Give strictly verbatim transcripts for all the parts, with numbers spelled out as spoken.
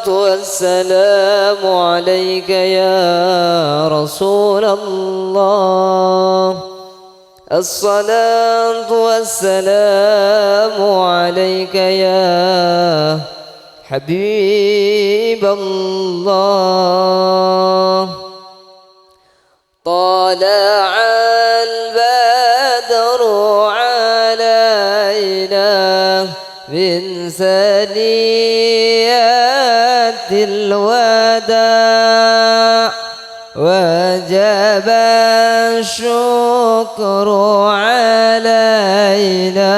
والسلام عليك يا رسول الله. الصلاة والسلام عليك يا حبيب الله. طلع البدر علينا من ثنيات الوداع، وجب الشكر علينا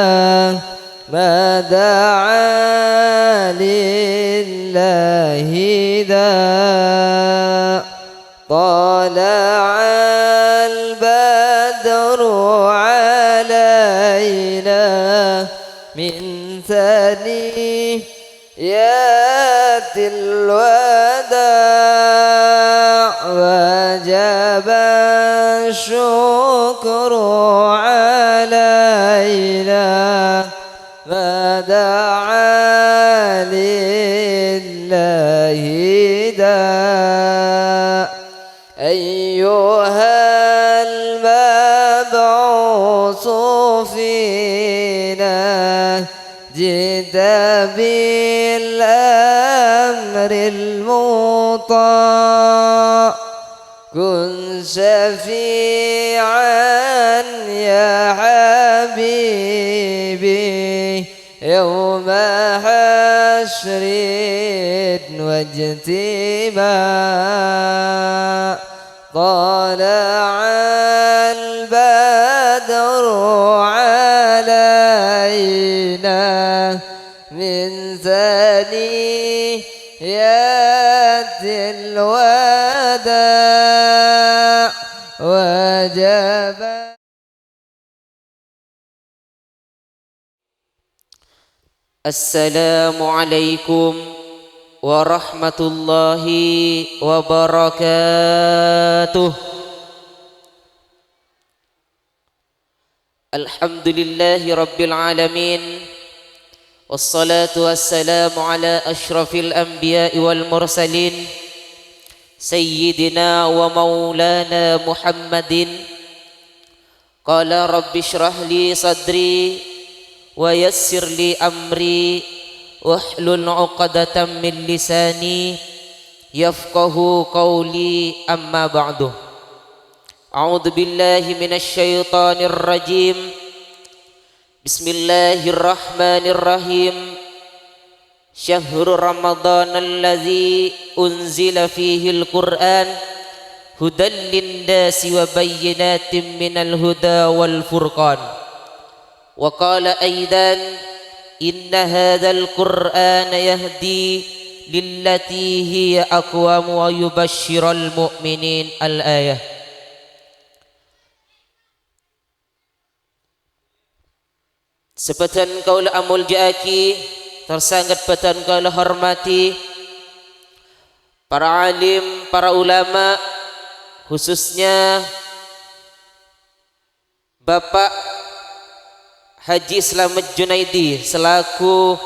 ما دعا لله داع. طلع البدر علينا من ثنيات الوداع، وجب الشكر علينا ما دعا لله داع. أيها المبعوث فينا، جئت بالأمر المطاع. كن شفيعا يا حبيبي يوم حشر واجتماع. طلع البدر علينا من ثنيات الوداع، وجب. السلام عليكم ورحمة الله وبركاته. الحمد لله رب العالمين، والصلاة والسلام على أشرف الأنبياء والمرسلين، سيدنا ومولانا محمد. قال: رب اشرح لي صدري ويسر لي أمري واحلل عقدة من لساني يفقه قولي. أما بعد. أعوذ بالله من الشيطان الرجيم. بسم الله الرحمن الرحيم. شهر رمضان الذي أنزل فيه القرآن هدى للناس وبينات من الهدى والفرقان. وقال أيضا: إن هذا القرآن يهدي للتي هي أقوم ويبشر المؤمنين. الآية. Sè bâdhân kaulâ amolja'aghi, tor sanget bâdhân kaulâ hormadhi para alim, para ulama, khususnya Bapak Haji Slamet Junaidi selaku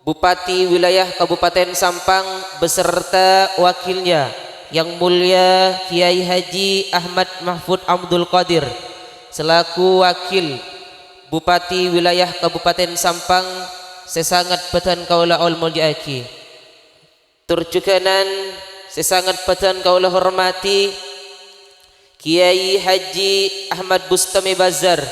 Bupati Wilayah Kabupaten Sampang beserta wakilnya, Yang Mulia Kiai Haji Ahmad Mahfud Abdul Qadir, selaku Wakil Bupati Wilayah Kabupaten Sampang, sè sanget bâdhân kaulâ amolja'aghi. Tor jhughânan sè sanget bâdhân kaulâ hormadhi, Kiai Haji Ahmad Bustami Bazar,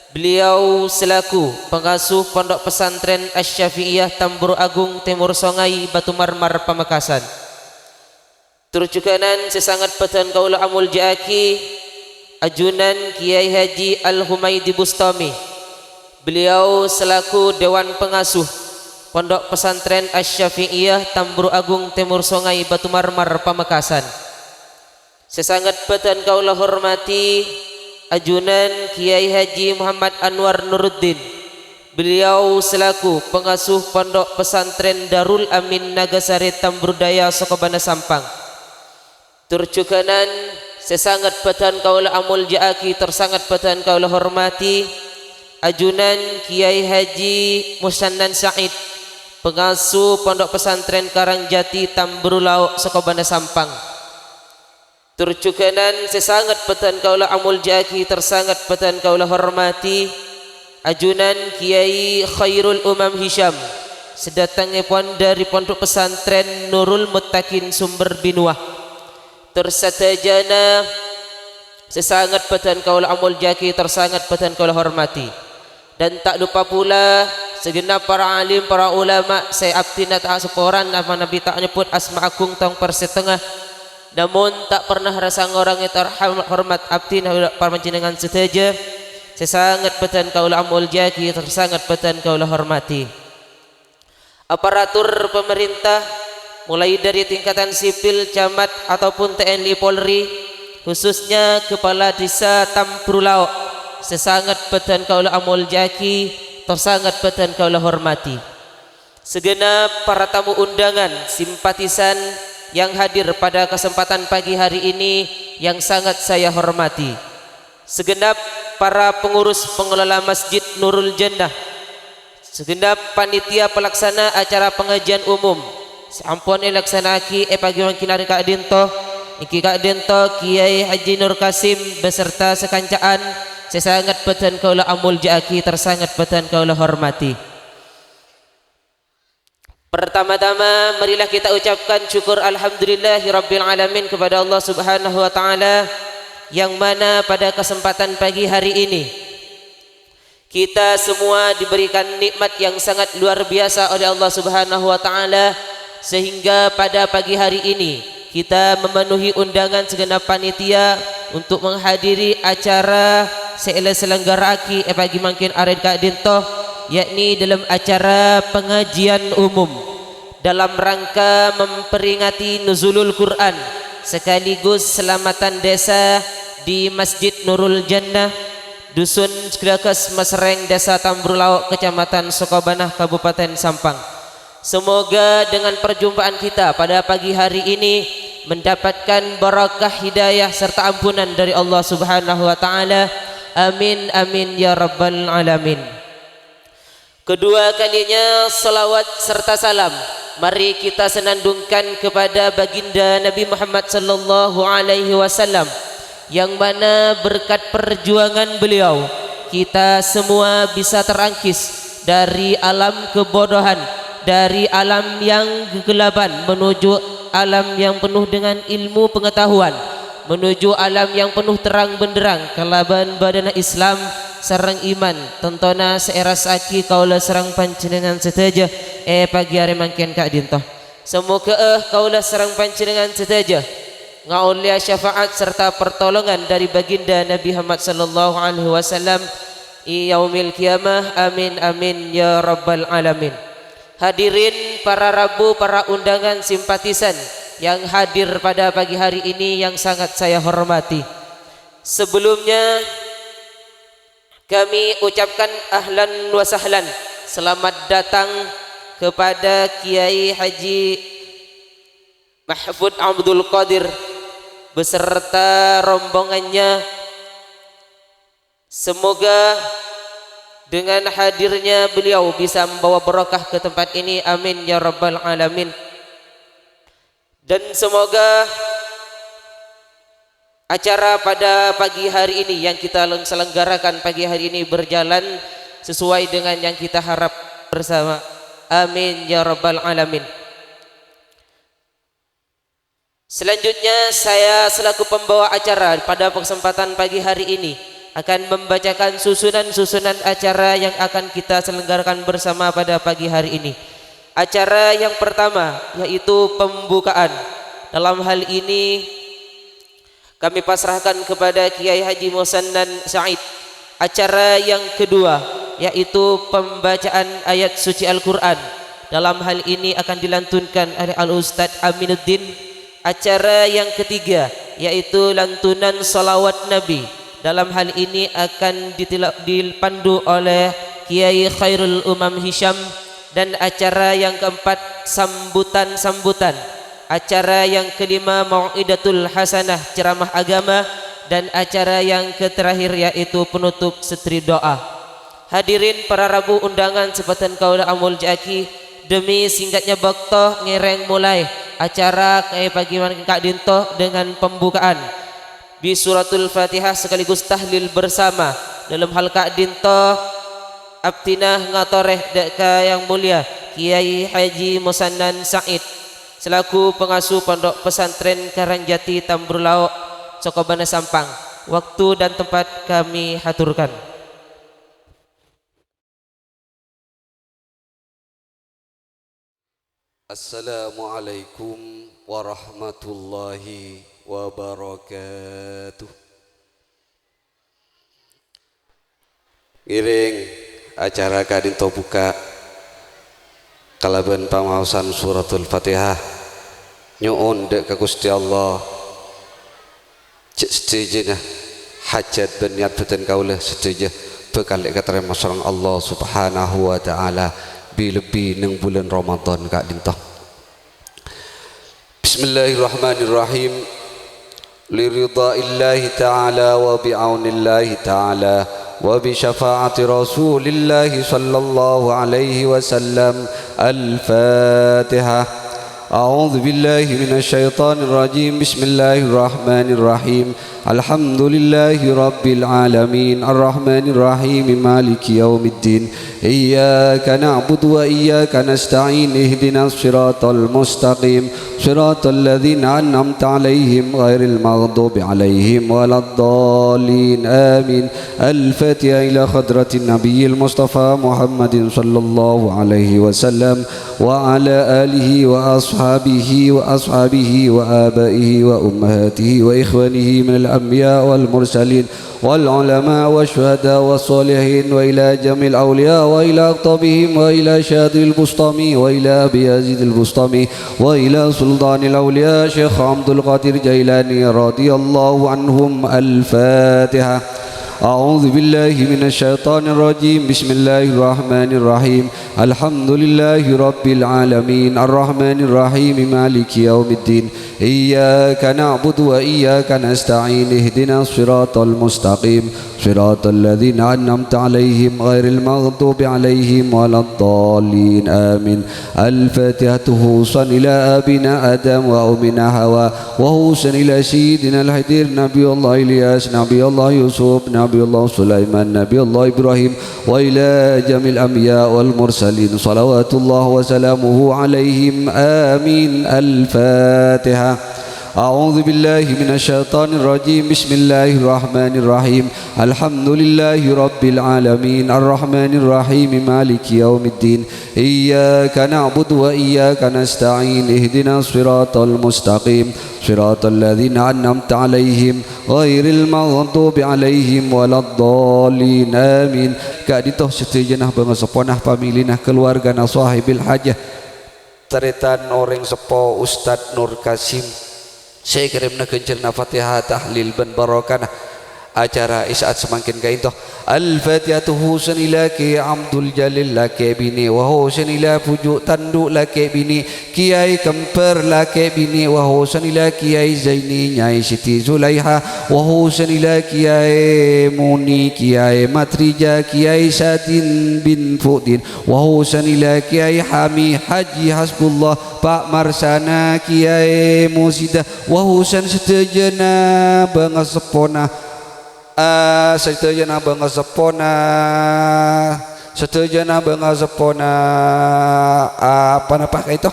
beliau selaku pengasuh Pondok Pesantren Asy-Syafi'iyah Tambur Agung Timur Sungai Batu Marmar Pamekasan. Tor jhughânan sè sanget bâdhân kaulâ amolja'aghi, ajunan Kiai Haji Al-Humaidi Bustami, beliau selaku Dewan Pengasuh Pondok Pesantren Asy-Syafi'iyah Tambur Agung Timur Sungai Batu Marmar Pamekasan. Sè sanget bâdhân kaulâ hormadhi, ajunan Kiai Haji Muhammad Anwar Nuruddin, beliau selaku pengasuh Pondok Pesantren Darul Amin Nagasari Tambur Daya Sokobana Sampang. Tor jhughânan sè sanget bâdhân kaulâ amolja'aghi tor sanget bâdhân kaulâ hormadhi, ajunan Kiai Haji Musannan Said, pangasuh Pondok Pesantren Karangjati Tamburu Lao' sakobâna Sampang. Tur jhughânan sè sanget bâdhân kaulâ amoljâ'aghi, tor sanget bâdhân kaulâ hormadhi, ajunan Kiyai Khairul Umam Hisyam, sè dâtengngèpon dâri Pondok Pesantren Nurul Muttaqin Sumber Binuwah. Tor sadhâjâna sè sanget bâdhân kaulâ amoljâ'aghi, tor sanget bâdhân kaulâ hormadhi. Dan ta' loppa pula, segenap para alim, para ulama sè abdhina ta' saporana manabi ta' nyebbhut asma agung tong parsettengnga, namong ta' pernah rassa ngorangè tor-, hormat abdhina para panjhennengngan sadhâjâ, sè sanget bâdhân kaulâ amoljâ'aghi, tor sanget bâdhân kaulâ hormadhi. Aparatur pamarènta, mulai dâri tingkatan sipil, camat, ataupun T N I Polri, khususnya Kepala Desa Tamburu Lao', sè sanget bâdhân kaulâ amoljâ'aghi, tor sanget bâdhân kaulâ hormadhi. Segenap para tamu undangan, simpatisan yang hadir pada kesempatan pagi hari ini yang sangat saya hormati. Segenap para pengurus pengelola Masjid Nurul Jannah, segenap panitia pelaksana acara pengajian umum sè ampon èlaksana'aghi è pagi mangkèn arè ka'dinto, èngghi ka'dinto Kiyai Haji Nur Kasim beserta sakanca'an sè sanget bâdhân kaulâ amoljâ'aghi, tor sanget bâdhân kaulâ hormadhi. Pertama-tama, marilah kita ucapkan syukur alhamdulillahirabbil alamin kepada Allah Subhanahu wa Ta'ala, yang mana pada kesempatan pagi hari ini, kita semua diberikan nikmat yang sangat luar biasa oleh Allah Subhanahu wa Ta'ala, sehingga pada pagi hari ini kita memenuhi undangan segenap panitia untuk menghadiri acara sè èlanggara'aghi è pagi mangkèn arè ka'dinto, yakni dalam acara pengajian umum dalam rangka memperingati Nuzulul Quran sekaligus selamatan desa di Masjid Nurul Jannah, Dusun Glagas Masreng, Desa Tamburu Lao', Kecamatan Sokobâna, Kabupaten Sampang. Semoga dengan perjumpaan kita pada pagi hari ini mendapatkan barakah hidayah serta ampunan dari Allah Subhanahu wa Ta'ala. Amin, amin, ya Rabbal Alamin. Kedua kalinya, salawat serta salam mari kita senandungkan kepada Baginda Nabi Muhammad sallallahu alaihi wasallam, yang mana berkat perjuangan beliau, kita semua bisa terangkis dari alam kebodohan, dari alam yang kegelapan menuju alam yang penuh dengan ilmu pengetahuan, menuju alam yang penuh terang benderang kalaban bâdâna Islam sareng iman, tantona sè èrassa'aghi kaulâ sareng panjhennengngan sadhâjâ è pagi arè mangkèn ka'dinto. Samoghâ'â kaulâ sareng panjhennengngan sadhâjâ ngaollèya syafaat sarta pertolongan dâri Baginda Nabi Muhammad sallallahu alaihi wasallam è yaumil qiyamah. Amin, amin, ya rabbal alamin. Hadirin para rabu, para undangan simpatisan yang hadir pada pagi hari ini yang sangat saya hormati. Sebelumnya, kami ucapkan ahlan wa sahlan, selamat datang kepada Kiai Haji Mahfud Abdul Qadir beserta rombongannya. Semoga dengan hadirnya beliau bisa membawa barokah ke tempat ini. Amin ya rabbal alamin. Dan semoga acara pada pagi hari ini yang kita leng-, selenggarakan pagi hari ini berjalan sesuai dengan yang kita harap bersama. Amin ya rabbal alamin. Selanjutnya, saya selaku pembawa acara pada kesempatan pagi hari ini akan membacakan susunan-susunan acara yang akan kita selenggarakan bersama pada pagi hari ini. Acara yang pertama yaitu pembukaan. Dalam hal ini, kami pasrahkan kepada Kiai Haji Musannan Said. Acara yang kedua, yaitu pembacaan ayat suci Al-Quran. Dalam hal ini akan dilantunkan oleh Al-Ustadz Aminuddin. Acara yang ketiga, yaitu lantunan salawat Nabi. Dalam hal ini akan ditila-, dipandu oleh Kiai Khairul Umam Hisham. Dan acara yang keempat, sambutan-sambutan. Acara yang kelima, mau'idatul hasanah, ceramah agama. Dan acara yang keterakhir, yaitu penutup setri doa. Hadirin para rabu undangan sè bhâdhân kaulâ amoljâ'aghi, Demi singkatnya bâkto, ngèrèng molaè acara èpagimanaaghi ka'dinto dengan pembukaan bi Suratul Fatihah sekaligus tahlil bersama. Dâlem hal ka'dinto, abdhina ngatorè dâ' ka Yang Mulia Kiai Haji Musannan Said selaku pengasuh Pondok Pesantren Karangjati Tambrulaok, Sokobana Sampang. Waktu dan tempat kami haturkan. Assalamualaikum warahmatullahi wabarakatuh. Ngèrèng acara ka'dinto bukka' kalabân pamaosan Suratul Fatihah. Nyo'on dâ' ka Ghustè Allah, jhâ' sadhâjâna hajhât bân niyat bâdân kaulâ sadhâjâ bhâkal èkatarèma sareng Allah Subhanahu wa Ta'ala, bi-, lebbi neng bulân Ramadan ka'dinto. Bismillahirrahmanirrahim. Liridha'illahi ta'ala wa bi'aunillahi ta'ala wa bi syafa'ati Rasulillahi sallallahu alaihi wasallam. Al-Fatihah. A'udzu billahi minasy syaithanir rajim. Bismillahirrahmanirrahim. Alhamdulillahi rabbil alamin. Arrahmanirrahim. Maliki yaumiddin. Iyyaka na'budu wa iyyaka nasta'in. Ihdinas siratal mustaqim. Siratal ladzina an'amta 'alaihim ghairil maghdubi 'alaihim waladdallin. Amin. Al-Fatihah ila hadratin Nabiyil Mustafa Muhammadin sallallahu alaihi wasallam wa ala alihi wa ashabihi wa ashabihi wa abaihi wa ummahatihi wa ikhwanihi minal anbiya wal mursalin wal ulama wa syuhada wa sholihin wa ila jamil awliya wa ila aqtabihim wa ila syadil bustami wa ila Abi Yazidil Bustami wa ila sultanil awliya Syekh Abdul Qadir Jailani radhiyallahu anhum. Al-Fatihah. A'udzu billahi minasy syaithanir rajim. Bismillahirrahmanirrahim. Alhamdulillahi rabbil alamin. Arrahmanirrahim. Maliki yaumiddin. Iyyaka na'budu wa iyyaka nasta'in. Ihdinas siratal mustaqim. Siratal ladzina an'amta 'alaihim ghairil maghdubi 'alaihim waladdallin. Amin. Al-Fatihatu khususan ila abina Adam wa ummina Hawa, wa khususan ila Sayyidina Al-Khidir, Nabiyullah Ilyas, Nabiyullah Yusuf, Nabiyullah Sulaiman, Nabiyullah Ibrahim, wa ila jamil anbiya wal mursalin, salawatullah wa salamuhu alaihim. Amin. Al-Fatihah. A'udzu billahi minasy syaithanir rajim. Bismillahirrahmanirrahim. Alhamdulillahi rabbil alamin. Arrahmanirrahim. Maliki yaumiddin. Iyyaka na'budu wa iyyaka nasta'in. Ihdinas siratal mustaqim. Siratal ladzina an'amta 'alaihim ghairil maghdubi 'alaihim waladdallin. Amin. Ka'dinto sadhâjâna bângaseppona, familina, kaluwargana, shahibil hajah, tarètan orèng seppo Ustadz Nur Kasim sè èkèrèmana ghânjhârânna Fatihah, tahlil bân barokahna acara è sa'at samangkèn ka'dinto. Al-Fatihatu khususan ila Kiai Abdul Jalil lakè binè, wa khususan ila bhuju' tandu' lakè binè, Kiai Kemper lakè binè, wa khususan ila Kiai Zaini Nyai Siti Zulaiha, wa khususan ila Kiai Muni, Kiai Matrija, Kiai Sadin bin Fudin, wa khususan ila Kiai Hami Haji Hasbullah, Pa' Marsana, Kiai Musida, wa khususan sadhâjâna bângaseppona, ah, sadhâjâna bângaseppona, sadhâjâna bângaseppona, ah, ponapa ka'dinto?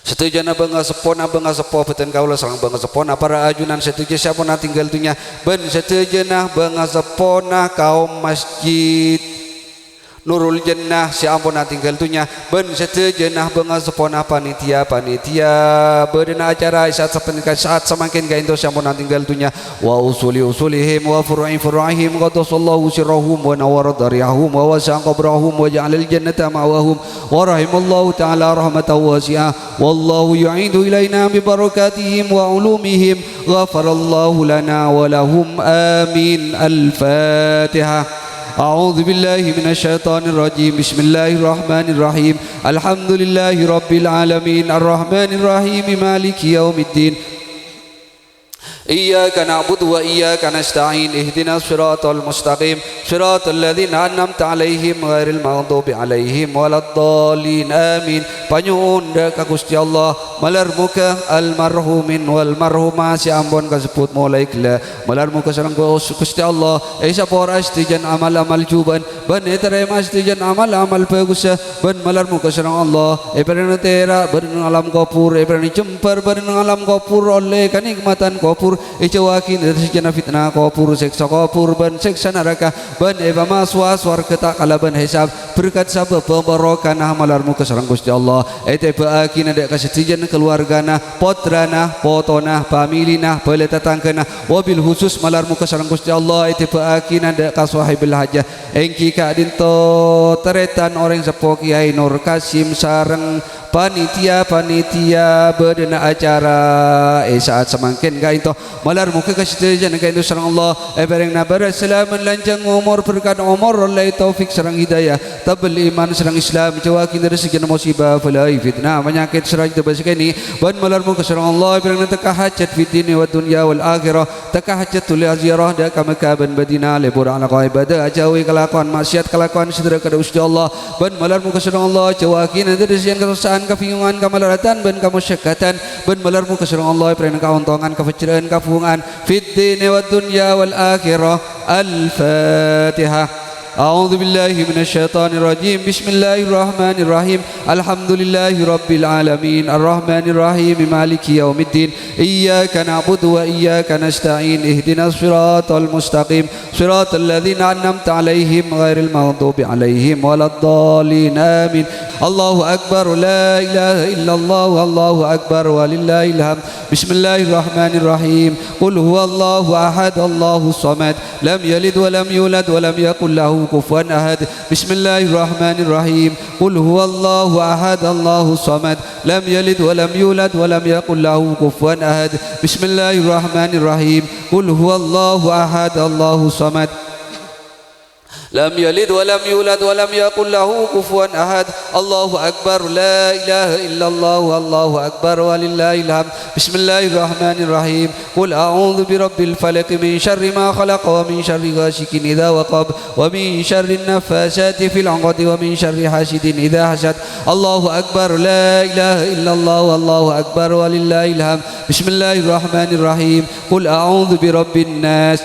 Sadhâjâna bângaseppona, bângaseppo bhâdhân kaulâ sareng bângaseppona para ajunan sadhâjâ sè ampon atinggal dhunnya, bân sadhâjâna bângaseppona kaum masjid Nurul Jannah sè ampon atinggal dhunnya, bân sadhâjâna bângaseppona panitia-panitia bâdâna acara è sa'at sapanèka, sa'at samangkèn ka'dinto sè ampon atinggal dhunnya, wa usuli usulihim wa furu'i furu'ihim, qaddasallahu sirrahum wa nawwara dharihahum wa wasi'a qabrahum wa ja'alal jannata ma'wahum wa rahimallahu ta'ala rahmatan wasi'ah. Wallahu yu'idu ilaina bi barakatihim wa ulumihim. Ghafarallahu lana wa lahum. Amin. Al-Fatihah. A'udzu billahi minasy syaithanir rajim. Bismillahirrahmanirrahim. Alhamdulillahi rabbil alamin. Arrahmanirrahim. Maliki yaumiddin. Iyyaka na'budu wa iyyaka nasta'in. Ihdinas siratal mustaqim. Shiratal ladzina an'amta 'alaihim ghairil maghdubi 'alaihim waladdallin. Amin. Panyo'on dâ' ka Ghustè Allah, malar moghâ almarhumin wal marhumah sè ampon kasebbhut molaè ghellâ', malar moghâ sareng Ghus-, Ghustè Allah èsapora sadhâjâna amal-amal jhubâ'ân, bân ètarèma sadhâjâna amal-amal bhâghussa, bân malar moghâ sareng Allah èparèngana tèra' bâdâ neng alam kobhur, èparèngana jembhâr bâdâ neng alam kobhur, ollè kanèkmadhân kobhur, èjhâuwaghi dâri sadhâjâna fitna kobhur, sèksa kobhur, bân sèksa naraka, bân èpamasowa sowarghâ ta' kalabân hèsab, berkat sabâb barokana malar moghâ sareng Ghustè Allah ètèbâ'âghi dâ' ka sadhâjâna kalowargana, pottrana, potona, familina, bhâlâ tatangghâna, wabil khusus malar moghâ sareng Ghustè Allah ètèbâ'âghi dâ' ka sohibul hajah, èngghi ka'dinto tarètan orèng seppo Kèyaè Nur Qasim sareng panitia-panitia bâdâna acara è sa'at samangkèn ka'dinto. Malar moghâ ka sadhâjâna ka'dinto sareng Allah èparèngana bârâs salamet lanjhâng omor, berkat omor, ollè taufik sareng hidayah, tebbel iman sareng Islam, jhâuwaghi dâri sadhâjâna musibah, bâlâi, fitna, panyakèt, sarta bâsa kènè', bân malar moghâ sareng Allah èparèngana tekka hajhât fid dini wad dunya wal akhirah, tekka hajhât dhuli ziarah dâ' ka Mekkah bân Madinah, lebur alako ibadah, ajhâuwi kalakowan ma'siyat, kalakowan sè dârâka dâ' Ghustè Allah, bân malar moghâ sareng Allah jhâuwaghi dâri sadhâjâna kasossa'an, kabingungan, kamalaratan, bân kamasyakkatan, bân malar moghâ sareng Allah èparèngana kaontongan, kapajjhârân, kabhunga'an, fid dini wad dunya wal akhirah. Al-Fatihah. A'udzubillahi minasyaitonirrajim. Bismillahirrahmanirrahim. Alhamdulillahirabbil alamin. Arrahmanirrahim. Maliki yaumiddin. Iyyaka na'budu wa iyyaka nasta'in. Ihdinas siratal mustaqim. Siratal ladzina an'amta 'alaihim ghairil maghdubi 'alaihim waladdallin. Amin. Allahu akbar. La ilaha illallah. Allahu akbar. Walillahil hamd. Bismillahirrahmanirrahim. Qul huwallahu ahad. Allahus samad. Lam yalid wa lam yulad wa lam yakul lahu kufuwan ahad. Bismillahirrahmanirrahim. Qul huwallahu ahad. Allahus samad. Lam yalid wa lam yulad wa lam yakul lahu kufuwan ahad. Bismillahirrahmanirrahim. Qul huwallahu ahad. Allahus samad. Lam yalid wa lam yulad wa lam yakul lahu kufuwan ahad. Allahu akbar. La ilaha illallah. Allahu akbar. Walillahil hamd. Bismillahirrahmanirrahim. Qul a'udzu birabbil falaq, min syarri ma khalaq, wa min syarri ghasiqin idza waqab, wa min syarrin naffasati fil 'uqad, wa min syarri hasidin idza hasad. Allahu akbar. La ilaha illallah. Allahu akbar. Walillahil hamd. Bismillahirrahmanirrahim. Qul a'udzu birabbin nas.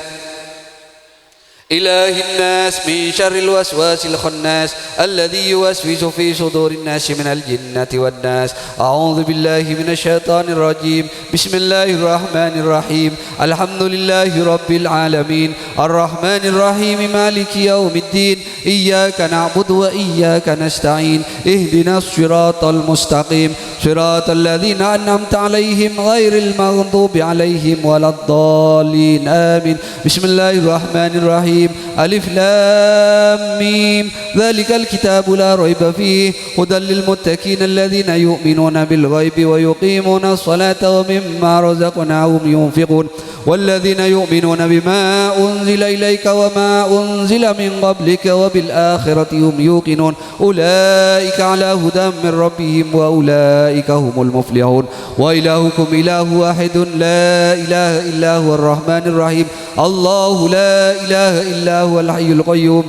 إله الناس، من شر الوسواس الخناس، الذي يوسوس في صدور الناس من الجنة والناس. أعوذ بالله من الشيطان الرجيم. بسم الله الرحمن الرحيم. الحمد لله رب العالمين. الرحمن الرحيم. مالك يوم الدين. إياك نعبد وإياك نستعين. اهدنا الصراط المستقيم. صراط الذين أنعمت عليهم غير المغضوب عليهم ولا الضالين. آمين. بسم الله الرحمن الرحيم. ألف لام ميم. ذلك الكتاب لا ريب فيه. هدى للمتقين الذين يؤمنون بالغيب ويقيمون الصلاة ومما رزقناهم ينفقون. والذين يؤمنون بما أنزل إليك وما أنزل من قبلك وبالآخرة هم يوقنون. أولئك على هدى من ربهم وأولئك هم المفلحون. وإلهكم إله واحد لا إله إلا هو الرحمن الرحيم. الله لا إله إلا هو الحي القيوم.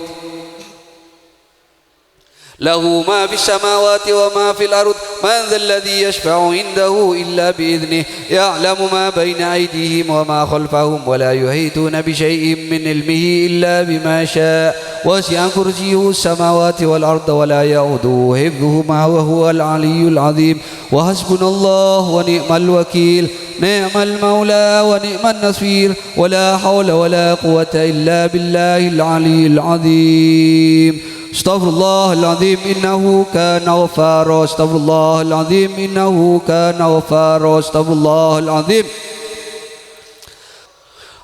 له ما في السماوات وما في الأرض. من ذا الذي يشفع عنده إلا بإذنه. يعلم ما بين أيديهم وما خلفهم ولا يحيطون بشيء من علمه إلا بما شاء. وسع كرسيه السماوات والأرض ولا يؤوده حفظهما وهو العلي العظيم. وحسبنا الله ونعم الوكيل. نعم المولى ونعم النصير. ولا حول ولا قوة إلا بالله العلي العظيم. أستغفر الله العظيم إنه كان غفارا. أستغفر الله العظيم إنه كان غفارا. أستغفر الله العظيم.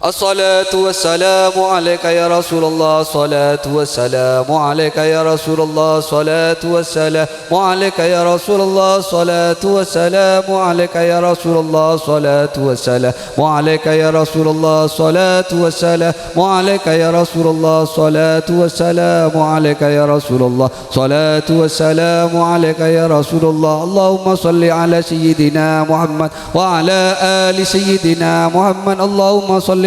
الصلاة والسلام عليك يا رسول الله، الصلاة والسلام عليك يا رسول الله، الصلاة والسلام عليك يا رسول الله، الصلاة والسلام عليك يا رسول الله، الصلاة والسلام عليك يا رسول الله، الصلاة والسلام عليك يا رسول الله، الصلاة والسلام عليك يا رسول الله، الصلاة والسلام عليك يا رسول الله. اللهم صل على سيدنا محمد وعلى آل سيدنا محمد. اللهم صل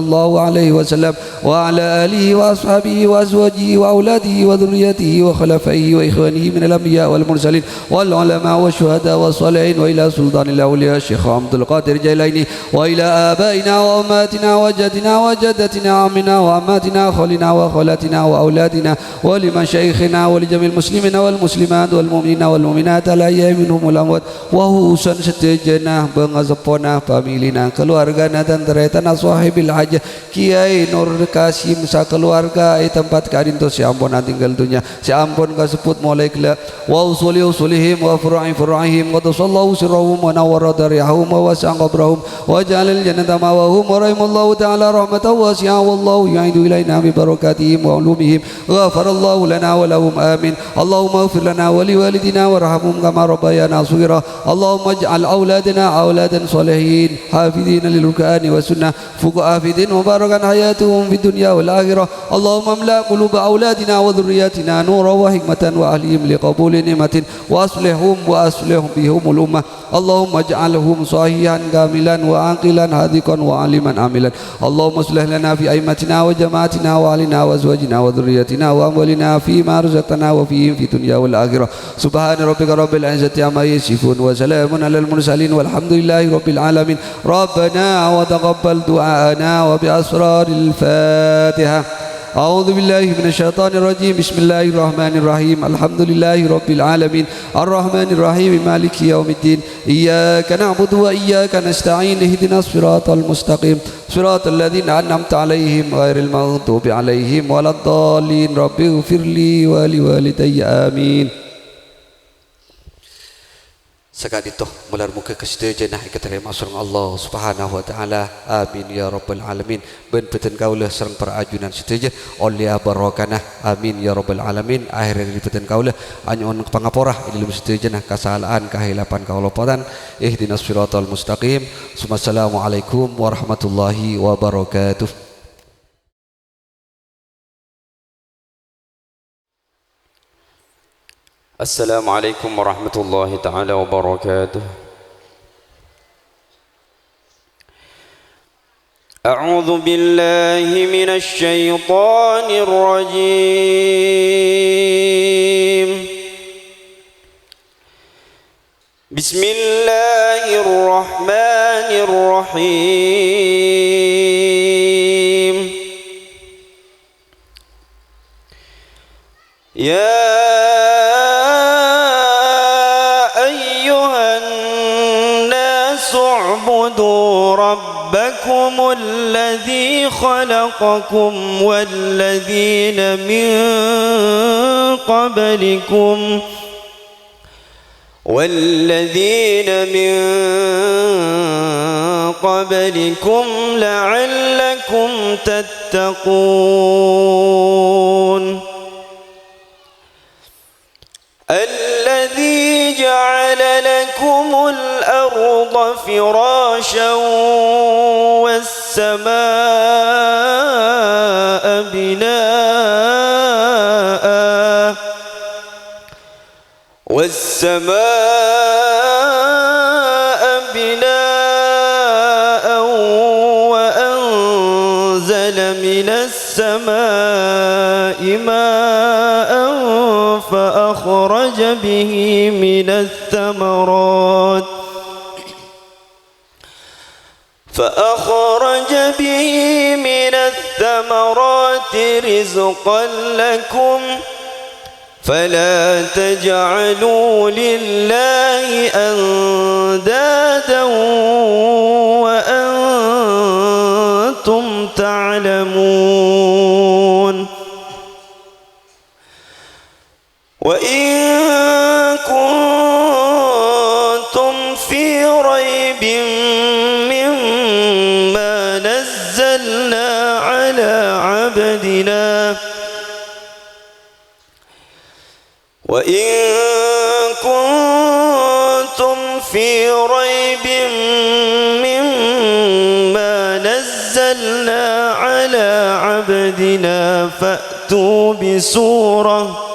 الله عليه وسلم وعلى آله وأصحابه وأزواجه وأولاده وذريته وخلفائه وإخوانه من الأنبياء والمرسلين والعلماء والشهداء والصالحين وإلى سلطان الأولياء الشيخ عبد القادر الجيلاني وإلى آبائنا وأمهاتنا وجدنا وجدتنا عمنا وعماتنا خالنا وخالاتنا وأولادنا ولمشايخنا ولجميع المسلمين والمسلمات والمؤمنين والمؤمنات الأحياء منهم والأموات وخصوصا sadhâjâna bângaseppona, familina, kaluwargana, tan-tarètanna, sohibil hajah, Kèyaè Nur Qasim sakaluwarga è tempat ka'dinto sè ampon atinggal dhunnya, sè ampon kasebbhut molaè ghellâ'. Wa usuli usulihim wa furu'i furu'ihim, qaddasallahu sirrahum wa nawwara dharihahum wa wasi'a qabrahum wa ja'alal jannata ma'wahum wa rahimallahu ta'ala rahmatan wasi'ah, wallahu yu'idu ilaina bi barakatihim wa ulumihim. Ghafarallahu lana wa lahum, amin. Allahumma ighfir lana wa li walidina warhamhum kama rabbayana shaghira. Allahumma ij'al auladana auladan shalihin, hafidhina lil Qur'ani was sunnah, fuqaha fiddin, mubarakan hayatuhum fid dunya wal akhirah. Allahumma amla quluba auladina wa dzurriyyatina nuran wa hikmatan wa ahlihim li qabuli ni'matin wa aslihhum wa aslih bihumul ummah. Allahumma ij'alhum shahihan kamilan wa aqilan hadiqan wa aliman amilan. Allahumma aslih lana fi a'immatina wa jama'atina wa ahlina wa azwajina wa dzurriyyatina wa amwalina fi ma razaqtana wa fihim fid dunya wal akhirah. Subhana rabbika rabbil izzati amma yasifun wa salamun alal mursalin walhamdulillahi rabbil alamin. Rabbana wa taqabbal du'aana wa bi asraril Fatihah. A'udzu billahi minasy syaithanir rajim. Bismillahirrahmanirrahim. Alhamdulillahi rabbil alamin. Arrahmanirrahim. Maliki yaumiddin. Iyyaka na'budu wa iyyaka nasta'in. Ihdinas siratal mustaqim. Siratal ladzina an'amta 'alaihim ghairil maghdubi 'alaihim waladdallin. Rabbighfirli wa liwalidayya. Amin. Saka'dinto, malar moghâ kasadhâjâna èkatarèma sareng Allah Subhanahu wa Ta'ala. Amin ya rabbal alamin. Bân bhâdhân kaulâ sareng para ajunan sadhâjâ ollèya barokana. Amin ya rabbal alamin. Akhèr dhâri bhâdhân kaulâ anyo'on pangapora è dhâlem sadhâjâna kasala'an, kahèlapan, kalopotan. Ihdinas siratal mustaqim. Summa assalamualaikum warahmatullahi wabarakatuh. Assalamualaikum warahmatullahi ta'ala wabarakatuh. أعوذ بالله من الشيطان الرجيم. بسم الله الرحمن الرحيم. يا أيها الناس اعبدوا ربكم الذي خلقكم والذين من قبلكم والذين من قبلكم لعلكم تتقون. الذي جعل لكم الأرض فراشا والسماء بناء والسماء بناء وأنزل من السماء ماء فأخرج به من الثمرات فأخرج به من الثمرات رزقا لكم فلا تجعلوا لله أندادا وأنتم تعلمون. وإن كنتم في ريب مما نزلنا على عبدنا وإن كنتم في ريب مما نزلنا على عبدنا فأتوا بسورة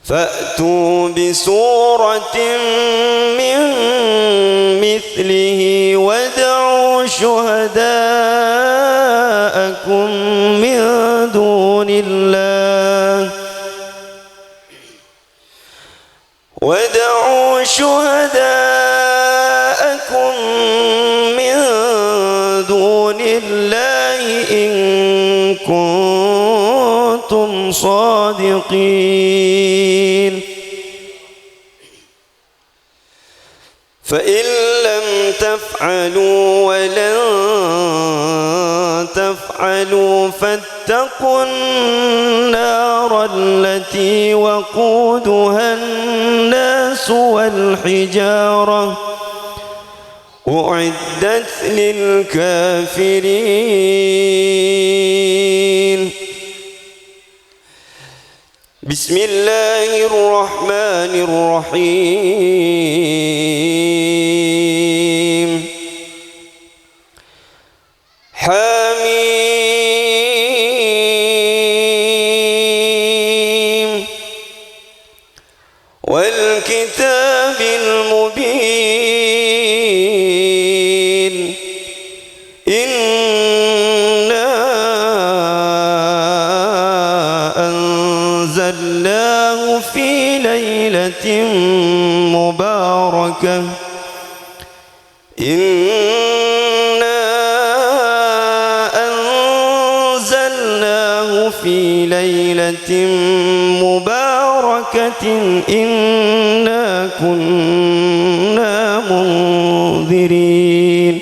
فأتوا بسورة من مثله وادعوا شهداءكم من دون الله، وادعوا شهداءكم من دون الله إن كنتم صادقين. فإن لم تفعلوا ولن تفعلوا فاتقوا النار التي وقودها الناس والحجارة، أعدت للكافرين. بسم الله الرحمن الرحيم. حميم. والكتاب المبين. إنا أنزلناه في ليلة مباركة. إنا أنزلناه في ليلة مباركة إنا كنا منذرين.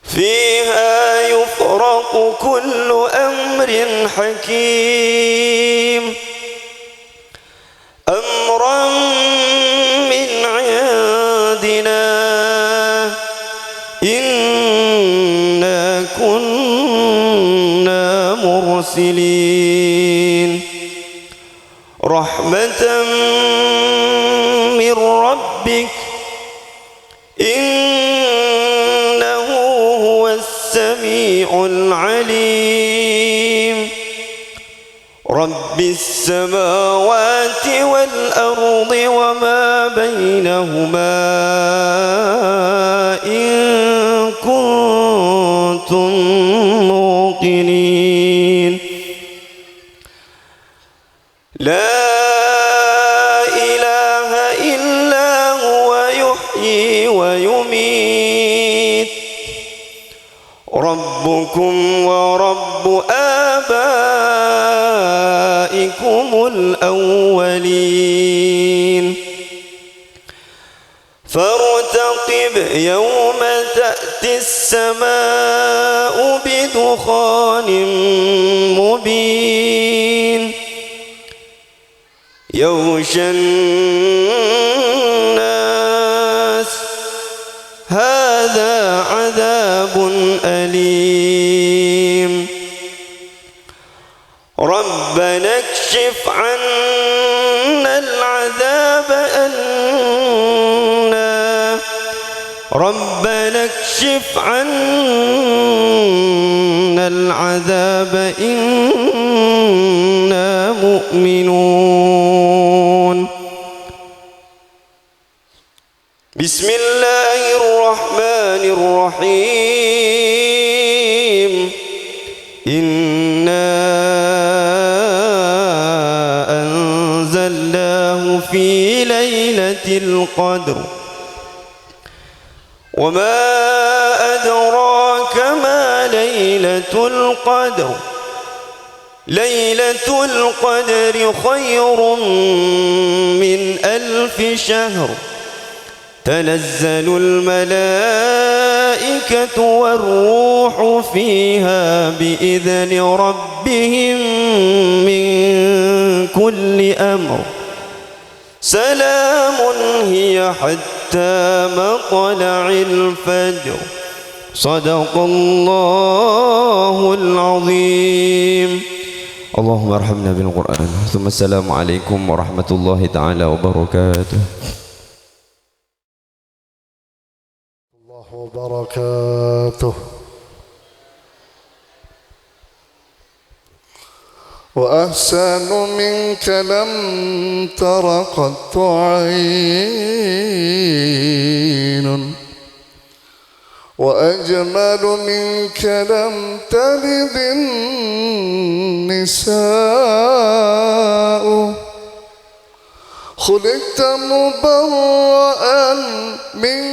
فيها يفرق كل أمر حكيم. أمرا من عندنا إنا كنا مرسلين. رحمة من ربك إنه هو السميع العليم. رب السماوات والأرض وما بينهما إن كنتم موقنين. لا إله إلا هو يحيي ويميت. ربكم ورب آبائكم الأولين. فارتقب يوم تأتي السماء بدخان مبين. يغشى الناس، هذا عذاب أليم. ربنا اكشف عنا العذاب أنا، ربنا اكشف عنا العذاب إنا مؤمنون. بسم الله الرحمن الرحيم. إنا أنزلناه في ليلة القدر. وما أدراك ما ليلة القدر. ليلة القدر خير من ألف شهر. تنزل الملائكة والروح فيها بإذن ربهم من كل أمر. سلام هي حتى مطلع الفجر. صدق الله العظيم. اللهم ارحمنا بالقرآن. ثم السلام عليكم ورحمة الله تعالى وبركاته. الله وبركاته. وأحسن منك لم تر قط عين. وأجمل منك لم تلد النساء، خلقت مبرأ من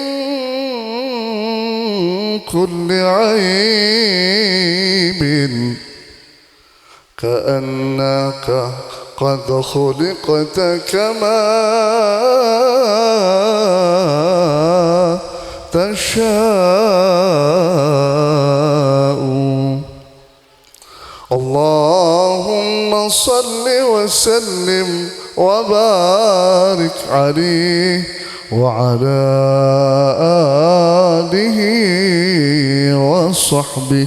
كل عيب، كأنك قد خلقت كما تشاء. اللهم صل وسلم وبارك عليه وعلى آله وصحبه.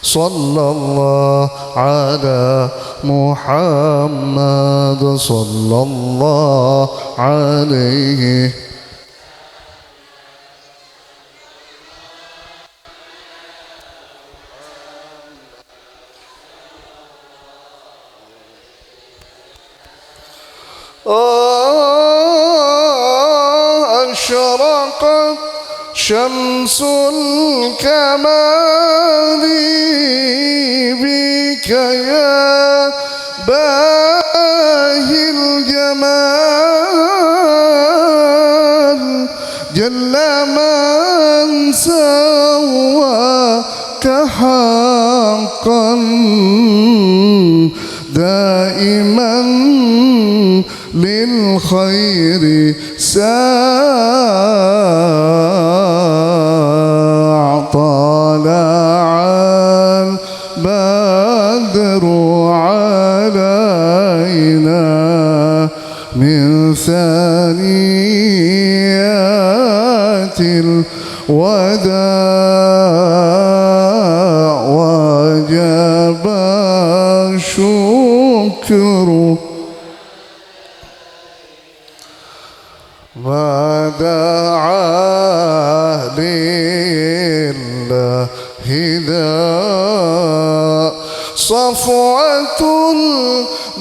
صلى الله على محمد، صلى الله عليه. آه، أشرقت شمس الكمال بك يا باهي الجمال، جل من سواك حقا، دائما للخير ساع. طلع البدر علينا من ثنيات الوداع، وجب الشكر ما دعا لله داع. صفوة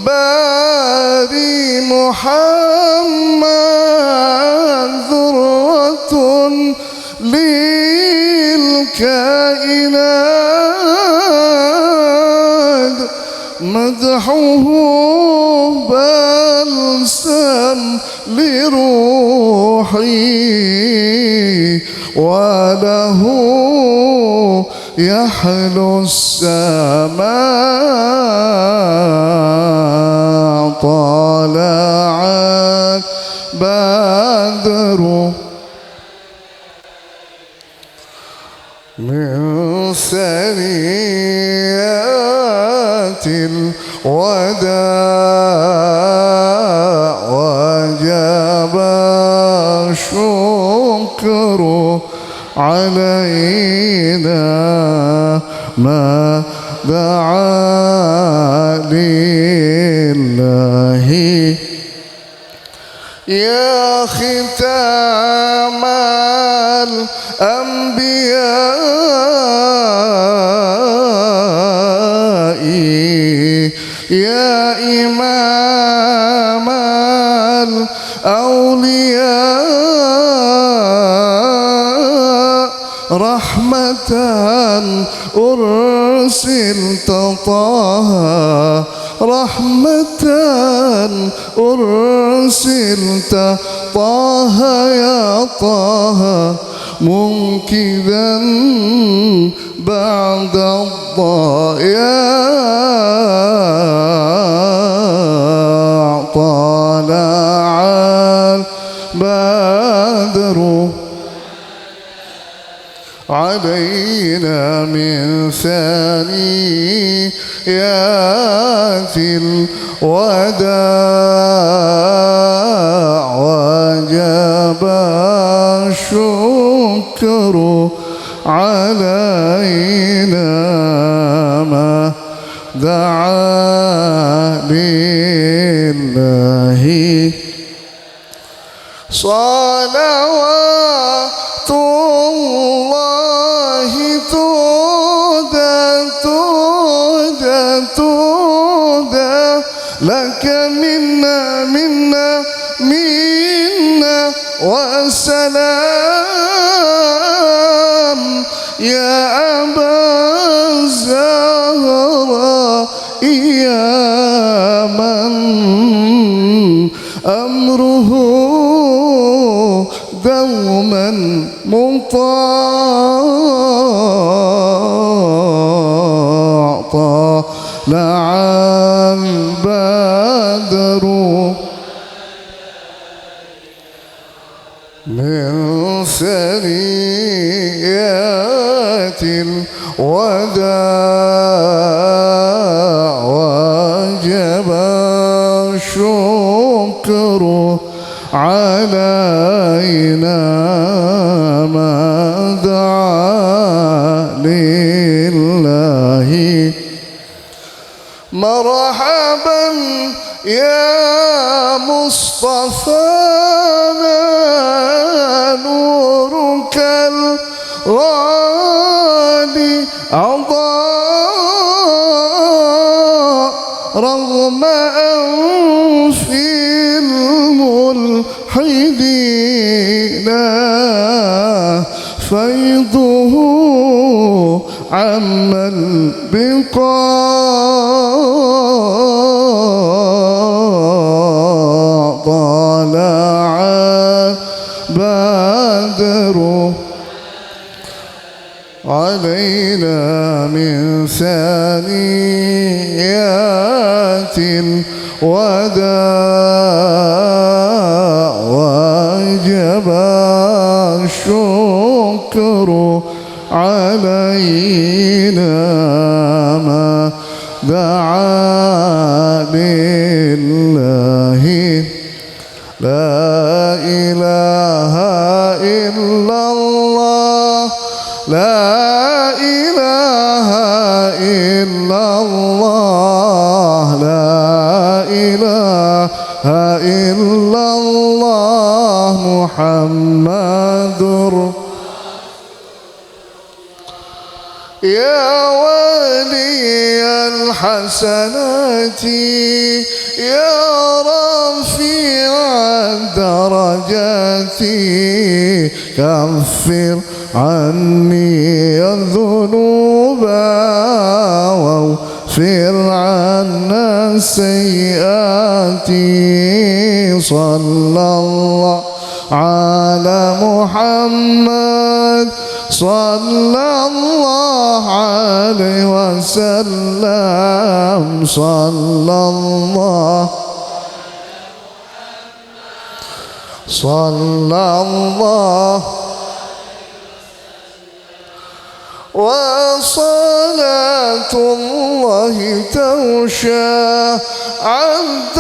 الباري محمد، ذرة للكائنات، مدحه بلسم لروحي، وله يحلو السماع. طلع البدر من ثنيات الوداع، وجب الشكر علينا ما دعا لله. يا ختام الأنبياء، يا إمام الأولياء، رحمة أرسلت طه، رحمة أرسلت طه، يا طه، منقذا بعد الضياع. طلع البدر علينا من ثنيات الوداع، وجب الشكر علينا ما دعا لله. صلوات الله تهدى، تهدى، تهدى لك منا، منا، منا، والسلام يا أبا الزهراء يا من أمره دوما مطاع، طلع البدر من ثنيات الوداع، وجب الشكر علينا ما دعا لله. مرحبا يا مصطفانا، نورك الغالي أضاء رغم أنف الملحدين، فيضه عم البقاع، طلع البدر علينا من ثنيات الوداع، وجب الشكر علينا ما دعا لله. لا إله إلا الله، لا إله إلا الله، لا إله إلا الله محمد. يا والي الحسنات، يا رفيع الدرجات، كفر عني الذنوب واغفر عنا السيئات. صلى الله على محمد، صلى الله عليه وسلم، صلى الله، صلى الله. وصلاة الله تغشى عند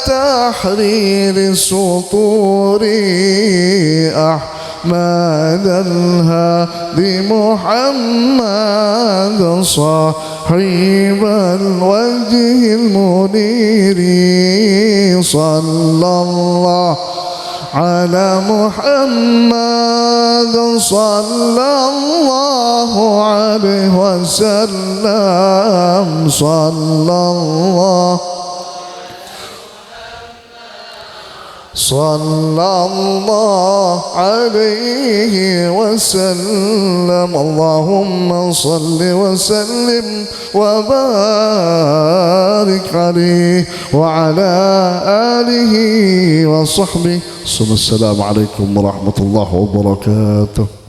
تحرير سطور أحمد الهادي محمد صاحب الوجه المنير. صلى الله على محمد، صلى الله عليه وسلم، صلى الله، صلى الله عليه وسلم. اللهم صل وسلم وبارك عليه وعلى آله وصحبه. ثم السلام عليكم ورحمة الله وبركاته.